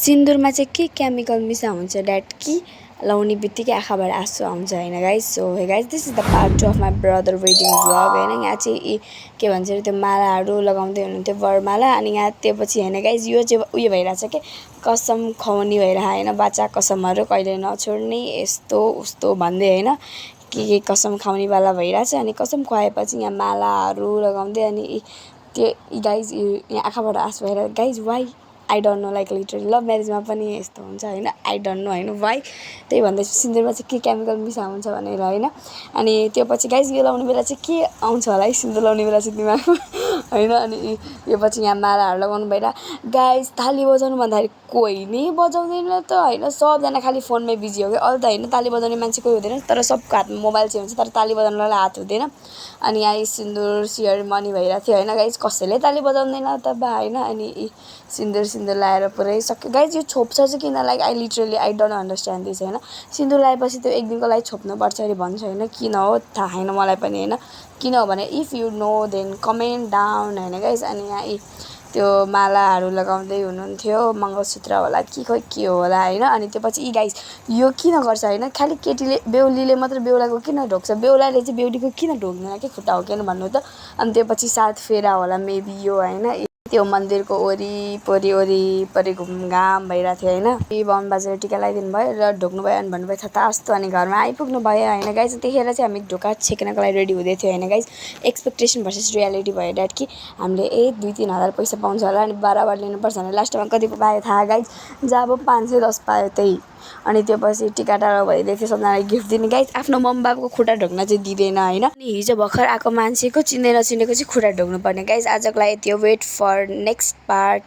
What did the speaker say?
सिन्दुरमा चाहिँ के केमिकल मिसा हुन्छ ड्याट कि लाउने बित्तिकै आँखाबाट आँसु आउँछ होइन guys. So hey guys, this is the part 2 of my brother wedding vlog होइन। यहाँ चाहिँ के भन्छ अरे त्यो मालाहरू लगाउँदै हुनुहुन्थ्यो वरमाला। अनि यहाँ त्योपछि होइन गाइज, यो चाहिँ उयो भइरहेछ कि कसम खुवाउने भइरह होइन, बाचा कसमहरू कहिले नछोड्ने यस्तो उस्तो भन्दै होइन के कसम खुवाउनेवाला भइरहेछ। अनि कसम खुवाएपछि यहाँ मालाहरू लगाउँदै अनि त्यो गाइज यहाँ आँखाबाट आँसु भएर guys why I don't know, like literally love म्यारेजमा पनि यस्तो हुन्छ होइन, आई डोन्ट नो होइन वाइ। त्यही भन्दैछु सिन्दुरमा चाहिँ के केमिकल मिसा हुन्छ भनेर होइन। अनि त्यो पछि गाइज यो लाउने बेला चाहिँ के आउँछ होला है सिन्दुर लाउने बेला चाहिँ दिमागमा होइन। अनि यो पछि यहाँ मालाहरू लगाउनु भएर गाइज ताली बजाउनु भन्दाखेरि कोही नै बजाउँदैन त होइन, सबजना खालि फोनमै बिजी हो क्या। अरू त होइन ताली बजाउने मान्छे कोही हुँदैन, तर सबको हातमा मोबाइल चाहिँ हुन्छ, तर ताली बजाउनुलाई हात हुँदैन। अनि यहाँ सिन्दुर सेयरमनी भइरहेको थियो होइन गाइज, कसैले ताली बजाउँदैन त बा होइन। अनि सिन्दुर लाएर पुरै सक्यो गाइज। यो छोप्छ चाहिँ किन, like I literally I don't understand this होइन। सिन्दुर लगाएपछि त्यो एक दिनको लागि छोप्नुपर्छ अरे भन्छ होइन, किन हो थाहा छैन मलाई पनि होइन, किन हो भने if you know then comment down होइन गाइज। अनि यहाँ त्यो मालाहरू लगाउँदै हुनुहुन्थ्यो, मङ्गलसूत्र होला कि खोइ के होला होइन। अनि त्यो पछि गाइज यो किन गर्छ होइन, खालि केटीले बेहुलीले मात्र बेहुलाको किन ढोक्छ, बेहुलाले चाहिँ बेहुलीको किन ढोक्दैन कि खुट्टा हो किन भन्नु त। अनि त्यो पछि 7 फेरा होला मेबी यो होइन। त्यो मन्दिरको वरिपरि घुमघाम भइरहेको थियो होइन। बाहुन बाजेर टिका लगाइदिनु भयो र ढोक्नु भयो अनि भन्नुभयो थतास्तो। अनि घरमा आइपुग्नु भयो होइन गाइज। त्यतिखेर चाहिँ हामी ढोका छेक्नको लागि रेडी हुँदै थियो होइन गाइज। एक्सपेक्टेसन भर्सेस रियालिटी भयो ड्याट कि हामीले 2-3 हजार पैसा पाउँछ होला अनि बराबर लिनुपर्छ भने लास्टमा कति पायो थाहा गाइज, जब 510 पायो त्यही। अनि त्यो पछि टिका टाढो भइदिएको थियो, सबजनालाई गिफ्ट दिने गाइज। आफ्नो मम्मी बाबाको खुट्टा ढोक्न चाहिँ दिँदैन होइन। अनि हिजो भर्खर आएको मान्छेको चिनेको चाहिँ खुट्टा ढोक्नु पर्ने गाइज। आजको लागि त्यो वेट फर नेक्स्ट पार्ट।